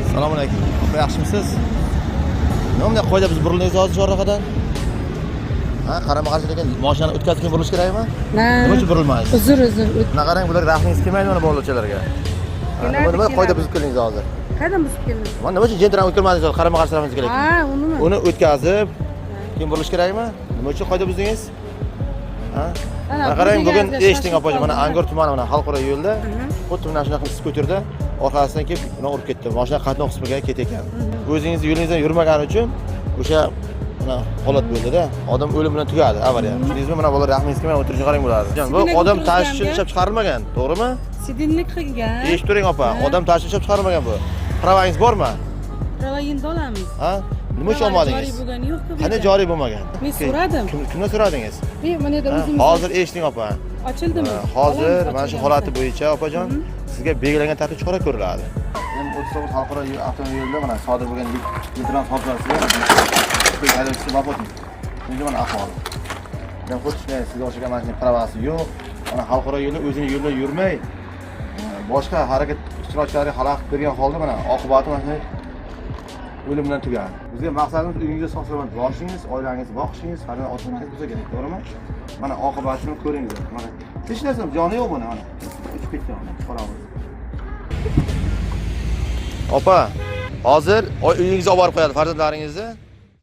Assalomu alaykum. Opa, yaxshimisiz? Nima bunday qoida biz burildingiz hozir chorrahadan? Ha, qarama qarshi lekin mashinani o'tkazib keyin burilish kerakmi? Nima uchun burilmaysiz? Uzr, uzr. Mana qarang, bular rahmingiz kelmaydi mana bolachalarga. Ha, Nima qoida buzib keldingiz hozir? Qayerdan buzib keldim? Mana nima uchun Gentrani o'tkazmadingiz hozir qarama qarshi tarafimizga lekin? Ha, unimi? Uni o'tkazib keyin burilish kerakmi? Nima uchun qoida buzdingiz? Ha? Ana, Mana qarang, bugun burdiga eshiting opajon, mana qoldim. Angor tumani mana xalqaro yo'lda xuddi mana shunaqa skuterda orqasidan kelib uni urib ketdi. Mashina qatnov qismiga ketayotgan. O'zingiz yo'lingizdan yurmagani uchun o'sha mana holat bo'ldi-da. Odam o'lim bilan tugadi avariya. Tushundingizmi? Mana bolalar rahmingiz kelmay o'tirishini qarang bularni. Bu Sidinlik odam o'tirishganga- tashish uchun ishlab chiqarilmagan, to'g'rimi? Sidinlik qilgan. Eshitib turing opa, Ha. odam tashish ishlab chiqarilmagan bu. Pravangiz bormi? Prava endi olamiz. Ha? Nima uchun Prava olmadingiz? Joriy bo'lgani yo'q-ku bu Qanday yerda. joriy bo'lmagan? Men so'radim. Kimdan so'radingiz? Men mana yerda Ha, o'zimiz Hozir eshiting opa. Ochildimi? Hozir Olamiz, mana shu ochilgan holati bo'lsa. bo'yicha opajon sizga belgilangan tartibda chora ko'riladi. M39 xalqaro avtomobil yo'lida mana sodir bo'lgan yuk transport hodisasiga haydovchisi vafot etdi. Endi mana ahvoli. Men xuddi shunday sizga o'xshagan mashina pravasi yo'q. Mana xalqaro yo'lda o'zini yo'lda yurmay, boshqa harakat ishtirokchilariga xalaqit bergan holda mana oqibati mana shunday o'lim bilan tugadi. Bizga maqsadimiz uyingizga sog' salomat borishingiz, oilangizni boqishingiz, farzand ota-onangiz bo'lsa kerak, to'g'rimi? Mana oqibatini ko'ringiz. Mana hech narsa joni yo'q buni mana. Uchib ketgan mana fuqaromiz. Opa, hozir uyingizga olib borib qo'yadi farzandlaringizni.